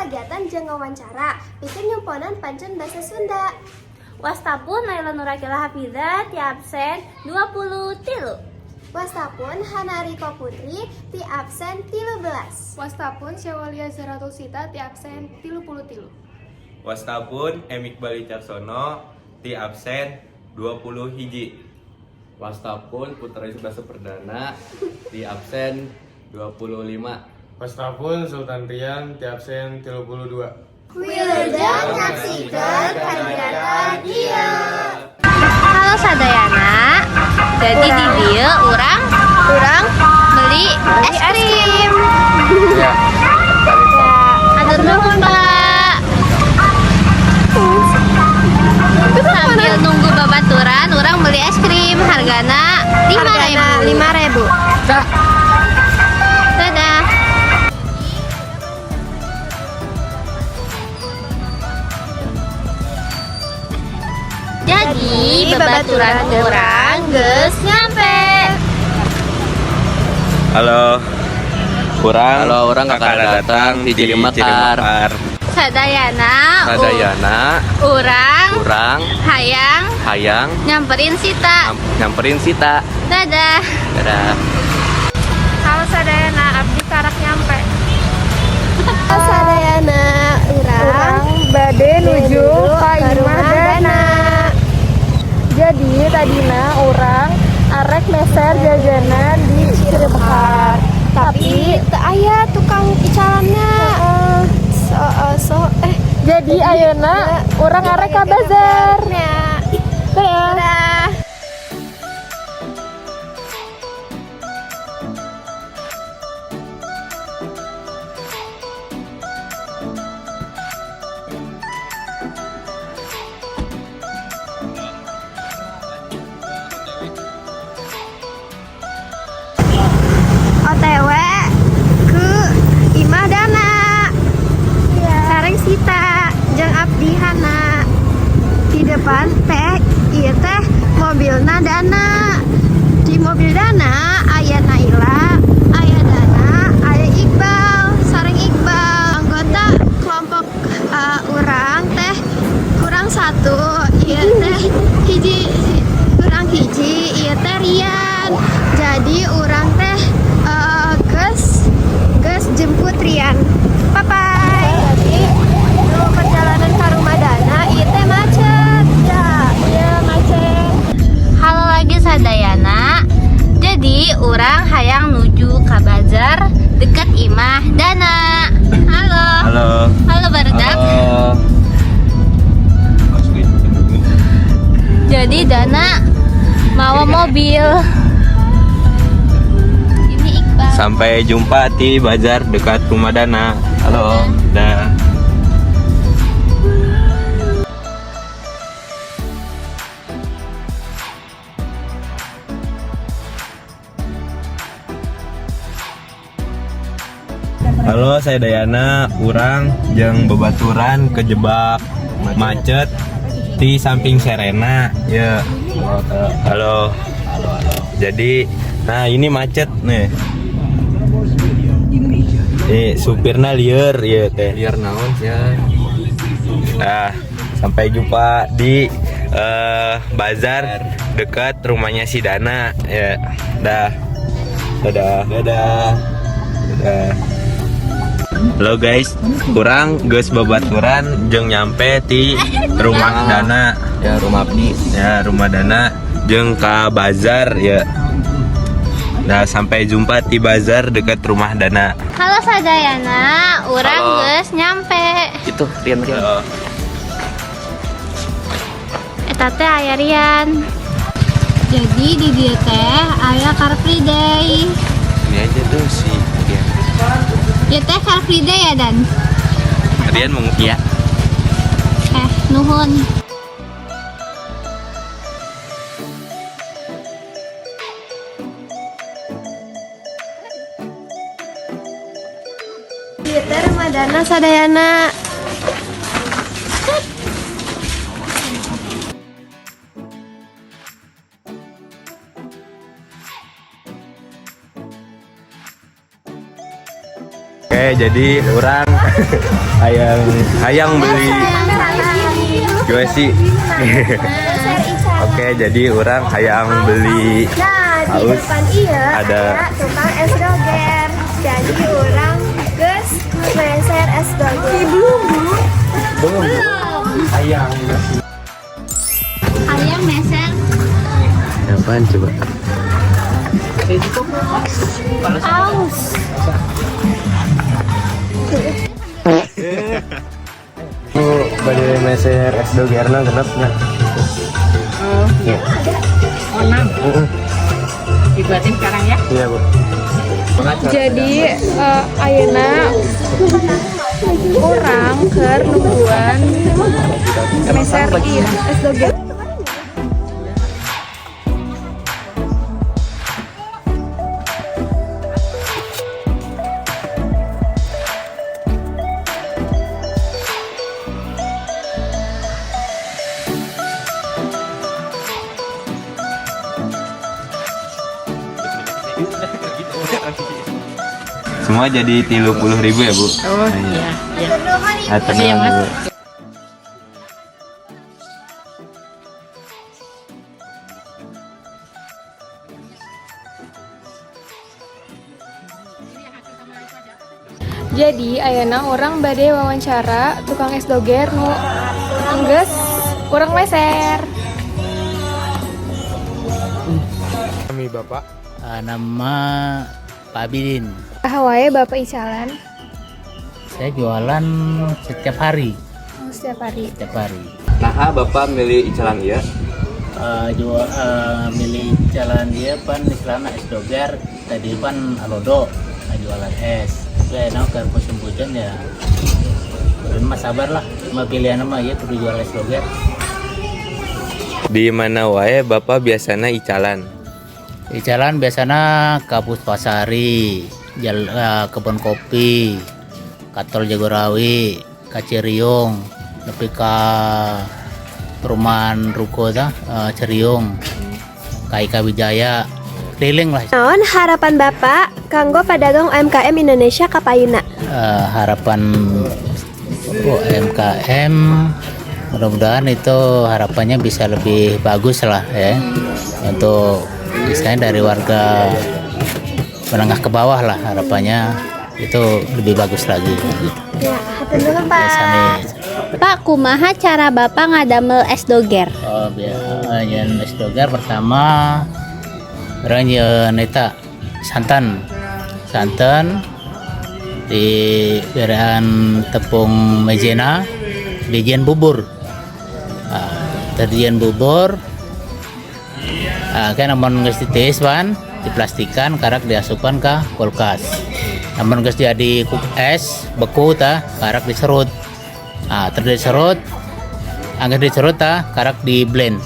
kagiatan jeung wawancara pikeun nyumponan pancen bahasa Sunda. Wasta pun Naila Nurakila Hafiza ti absen 23. Wasta pun Hanariko Putri ti absen 13. Wasta pun Syawalia Zaratul Sita ti absen 33. Wasta pun Emik Bali Caksono ti absen 20 hiji. Wasta pun Putra Yusuf Perdana di absen 25. Wasta pun Sultan Rian ti absen 32. Wilujeng nyaksikeun kagiatan ieu. Halo sadayana. Jadi di dieu urang Urang beli es krim. Ya. Atur nuhun, Pak. Sambil nunggu babaturan, urang beli es krim hargana 5.000. 5.000. Dadah. Jadi babaturan urang geus nyampe. Halo. Urang Halo, urang kakara datang di Cirimekar. Sadayana, Sadayana, urang urang hayang hayang nyamperin Sita. nyamperin Sita. Dadah. Dadah. Halo sadayana, abdi karak nyampe. Sadayana, urang Bade nuju ka ka imah rumah Dana. Dana. Jadi tadina urang arek meser jajanan di Cirebekar. Tapi teu aya tukang icalanna. So, so eh Jadi ayeuna urang arek ka bazar. Nya. Dadah. Dadah. OTW ke Imah Dana. Sareng Sita jeung Abdi Hana. Di depan teh ieu teh mobilna Dana. Di mobil Dana aya Naila, aya Dana, aya Iqbal, sareng Iqbal. Anggota kelompok urang teh kurang satu, ieu teh hiji kurang hiji, ieu teh Rian. Jadi urang teh geus geus jemput Rian. Bye bye. Jadi nu perjalanan ke rumah Dana ieu teh macet. Ya, iya macet. Halo lagi sadayana. Jadi urang hayang nuju ka bazar deket Imah Dana. Halo. Halo. Halo barudak. Halo. Jadi Dana mawa mobil. Ini Iqbal. Sampai jumpa di bazar dekat rumah Dana. Halo. Dah. Halo, saya Dayana. Urang jeung bebaturan kejebak macet di samping Serena. Ya. Halo. Halo, halo. Jadi, nah ini macet nih. Nih, supirnya lieur ya teh. Biar naon ya. Nah, sampai jumpa di bazar dekat rumahnya si Dana ya. Dah. Dadah. Dadah. Dadah. Halo guys, urang geus babaturan jeung nyampe di rumah Dana. Ya rumah Abdi. Ya, rumah Dana jeung ka bazar ya. Nah, sampai jumpa di bazar dekat rumah Dana. Halo sadayana, urang Halo. geus nyampe. Itu Rian Rian. Halo. Eta teh aya Rian. Jadi di dieu teh aya Car Free Day. Ini aja tuh si Rian. Ieu teh Car Free Day ya Dan? Rian mau Iya. Nuhun. Ieu teh rumah Dana sadayana. Oke, Jadi urang hayang hayang beli gue sih. Oke, jadi urang hayang beli Nah, di Haus. depan iya Ada. ada tukang es doger. Jadi urang geus meser es doger. Belum, belum. Hayang. Hayang meser. Apaan coba? Aus. Bu, bade meser es dogerna genep nya. Oh, Iya. Oh, enam. Dibuatin sekarang ya. Iya, Bu. Jadi ayeuna urang keur nungguan meser ieu es doger. Semua jadi 30.000 ya, Bu? Oh iya, iya. Hatur Makasih ya, nuhun, Mas. Bu. Jadi ayeuna urang bade wawancara tukang es doger nu enggeus urang meser. Kami Bapak. Nama Pak Abidin. Saha wae Bapak icalan? Saya jualan setiap hari, Oh, setiap hari. setiap hari. Nah, Bapak milih icalan ieu? Jual milih jalan dia pan istilahnya es doger, tadi pan alodo, nah, jualan es. Tapi enak ke musim hujan ya. Kudu mah sabar lah, cuma pilihan mah ya kudu jual es doger. Di mana wae Bapak biasanya icalan? Di jalan biasanya ke Puspasari, kebun kopi, Katol Jagorawi, ka Ciriung, lebih ke perumahan Ruko dah, Ciriung, ka Ika Wijaya, keliling lah. Naon harapan Bapak kanggo pedagang UMKM Indonesia kapayuna? Harapan UMKM mudah-mudahan itu harapannya bisa lebih bagus lah ya, untuk misalnya dari warga menengah ke bawah lah, harapannya itu lebih bagus lagi gitu. Ya, hatur nuhun, Ya, Pak. sami. Pak, kumaha cara Bapak ngadamel es doger? Oh, biar yang es doger pertama urang nyieun eta santan, santan di berean tepung maizena, dijieun bubur. Ah, terjieun bubur. Ah, kan amun geus titis pan diplastikan, karak diasupan ke kulkas. Amun geus jadi es beku tah, karak diserut. Ah, terus diserut, angger diserut tah, karak di blend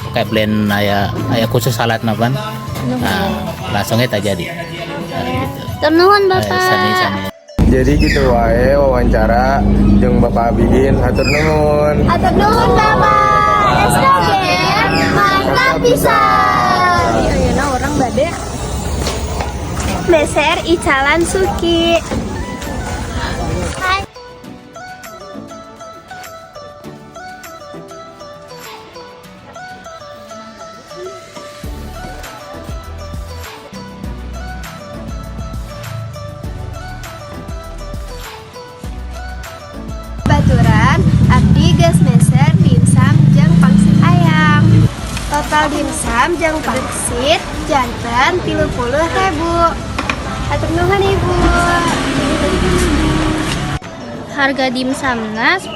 pakai blend, aya aya khusus alat pan. Nah, langsung eta jadi. Nah, gitu. Nuhun, Eh, Bapak. sami sami. Jadi gitu wae wawancara jeung Bapak Abidin, hatur nuhun. Hatur nuhun, Bapak. Es doger mantap pisan. Jadi ayeuna urang bade Meser icalan Suki. Baturan abdi geus meser dimsum jeung pangsit ayam. Total dimsum jeung pangsit janten 30.000. Hatur nuhun, Ibu. Harga dimsumna 10.000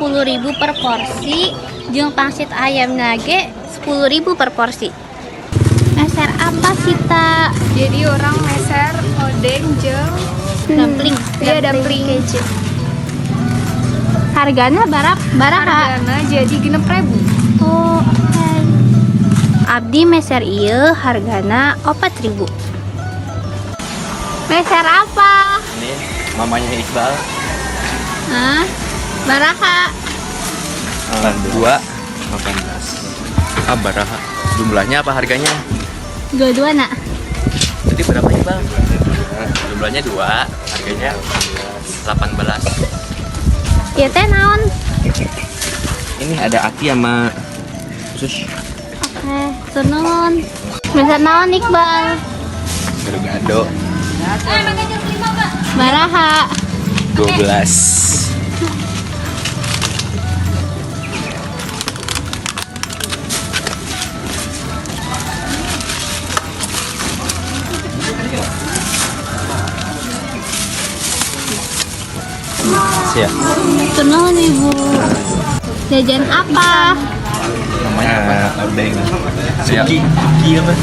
per porsi, jeung pangsit ayam nage 10.000 per porsi. Meser apa sih, Ta? Jadi urang meser odeng jeung Dumpling. Iya, dumpling. Keju. Hargana barap baraha? Hargana jadi 6.000. Oh, oke. Abdi meser ieu hargana 4.000. Meser apa? Ini mamanya Iqbal. Hah? Baraha. 2 18. Ah, baraha. Jumlahnya apa harganya? Dua-dua nak. Jadi berapa, Iqbal? Jumlahnya 2, harganya 18. Ieu teh naon? Ini ada ati sama usus. Oke, hatur nuhun. Meser naon, Iqbal? Gado-gado. Baraha? 12. Siap. Hatur nuhun, Ibu. Jajan apa? Namanya apa? Obeng. Suki, Suki apa?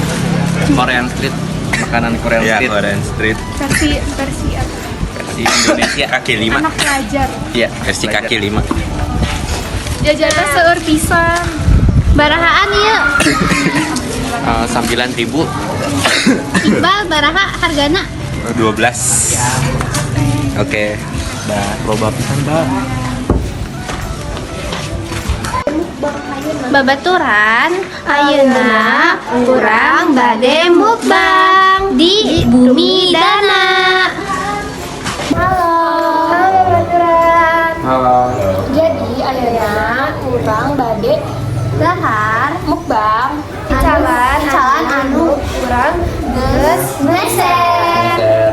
Korean Street. Makanan Korean Ya, Street. Korean Street. Versi versi apa? Versi Indonesia. Kaki lima. Anak pelajar. Iya, Versi kaki lima. Jajannya seueur pisan. Barahaan ieu? 9.000. Iqbal, baraha hargana? 12. Oke. Dah, loba pisan, Mbak. Babaturan, ayeuna urang bade mukbang di Bumi Dana. Halo. Halo, babaturan. Halo. Jadi ayeuna urang bade Dahar mukbang Icalan, icalan anu urang geus meser. Meser.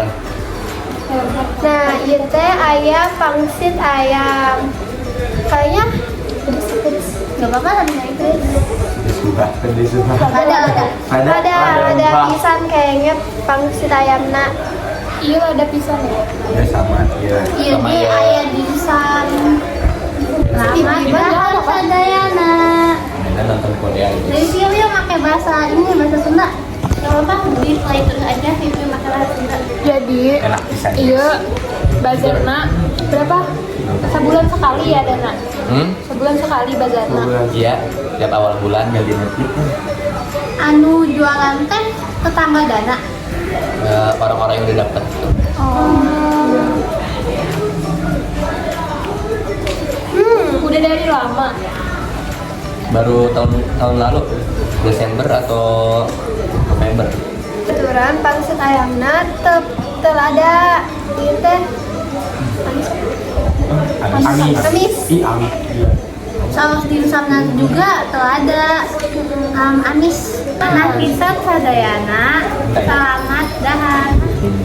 Nah, ieu teh aya pangsit ayam. Kayaknya pedes pedes. Gak apa-apa tadi itu. Ada ada. Ada, Ada ada pisan kayaknya pangsit ayamna. Iya, ada pisan ya. Ya sama, iya. Iya ge aya dimsum. Selamat dahar sadayana. Mainan nonton Korea gitu. Review yuk pakai bahasa ini, bahasa Sunda. Gak apa-apa, di play terus aja review pakai bahasa Sunda. Jadi Enak pisan. iya, bazarna berapa? Sebulan sekali ya, Dana? Hmm? Sebulan sekali bazarna. Iya, tiap awal bulan ganti Netflix. Anu jualan teh tetangga Dana. Orang-orang yang udah dapet gitu. Oh. Udah dari lama. Baru tahun tahun lalu Desember atau November. Babaturan, pangsit ayamna teu teu lada. Ieu teh amis. Amis. Amis. Ih, amis. Iya. Saus dimsumna juga teu ada amis. Nah, pisan sadayana. Selamat dahar.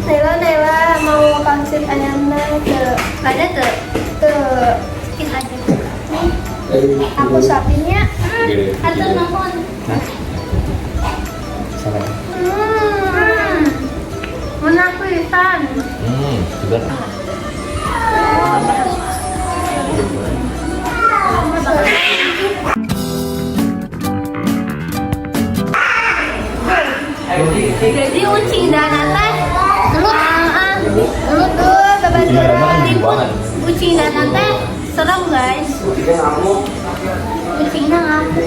Naila, Naila mau pangsit ayamna teu? Ada tuh. Teu. Bikin aja. Nih, Aku suapinnya. Hatur nuhun. Sama. Meunah pisan. Juga. Jadi ucing Dana teh gelut, ah, gelut. Tuh, babaturan. Ucing Dana teh serem, guys. Ucingnya ngamuk.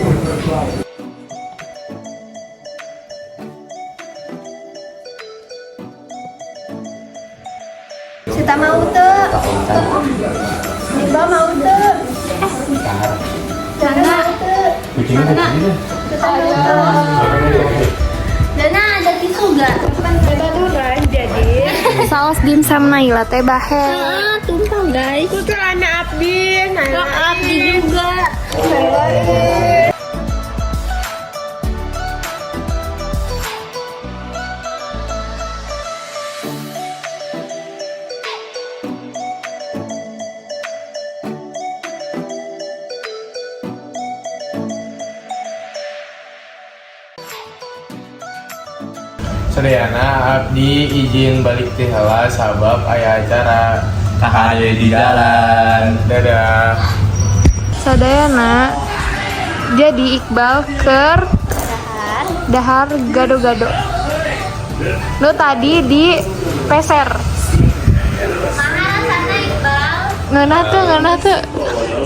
Sita mau teu? Iqbal mau teu? Dana mau teu? Dana, Sita mau teu? Dana ada tisu gak? Babaturan, jadi saus dimsum Naila teh bahe. Ah, tumpah, guys. Tutur anak abdi, Naila. Abdi juga. Naila ih. Sadayana, abdi izin balik ti heula sabab aya acara. Kahade di jalan. Dadah. Sadayana, jadi Iqbal keur dahar gado-gado. Nu tadi di peser. Mahal sana, Iqbal. Ngeunah tuh, ngeunah tuh.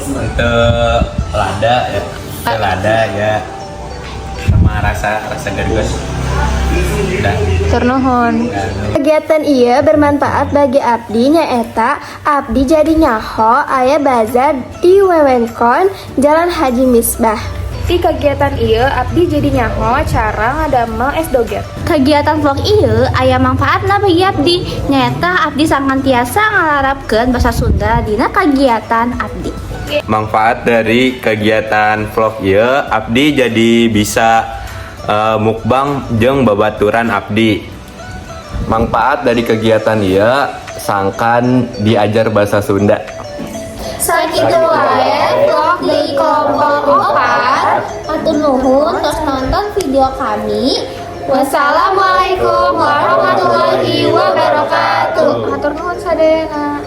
Untuk lada ya. Lada ya. Sama rasa rasa gargos. Udah. Hatur nuhun. Kegiatan ieu bermanfaat bagi abdi, nyaeta abdi jadi nyaho aya bazar di Wewengkon Jalan Haji Misbah. Ti kegiatan ieu abdi jadi nyaho cara ngadamel es doger. Kegiatan vlog ieu aya manfaatna bagi abdi, nyaeta abdi sangkan tiasa ngalarapkeun bahasa Sunda dina kagiatan abdi. Manfaat dari kegiatan vlog ieu, abdi jadi bisa mukbang jeung babaturan abdi. Manfaat dari kegiatan ieu sangkan diajar bahasa Sunda. Sakitu wae vlog di kelompok 4. Hatur nuhun tos nonton video kami. Wassalamualaikum warahmatullahi wabarakatuh. Hatur nuhun sadayana.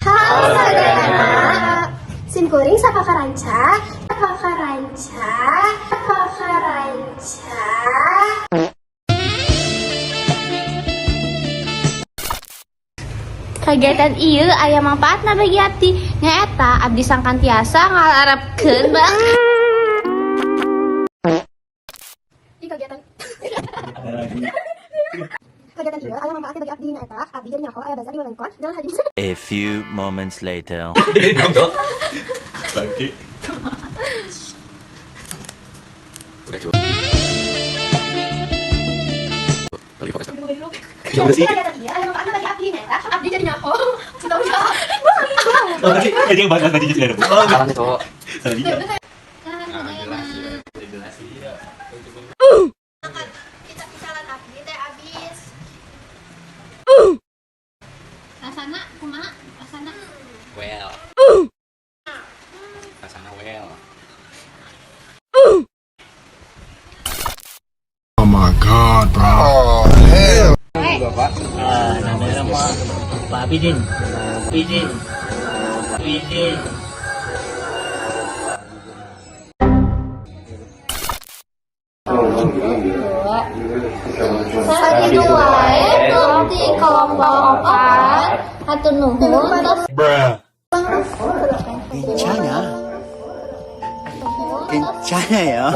Halo sadayana. Sim kuring sapakaranca, sapakaranca, sapakaranca. Kegiatan ieu aya manfaatna bagi abdi, nyaeta abdi sangkan tiasa ngalarapkeun bang Di kegiatan ieu aya manfaatna bagi abdi, nyaeta abdi jadi nyaho aya bazar di wewengkon Jalan Haji A few moments later. Lagi. Udah coba. Lagi fokus. Kegiatan ieu aya manfaatna bagi abdi, nyaeta abdi jadi nyaho. Oh, tadi tadi yang bahas tadi sudah ada. Oh, Salah cowok. Salah dia. Jelas iya. Kita abdi teh abis. Rasana kumaha rasana? Well. Rasana well. Oh my God, bro. Bapak. Namanya mah Pak Abidin. Abidin. Abidin. Sakitu wae vlog di kelompok 4. Hatur nuhun tos Kencana. Kencana ya.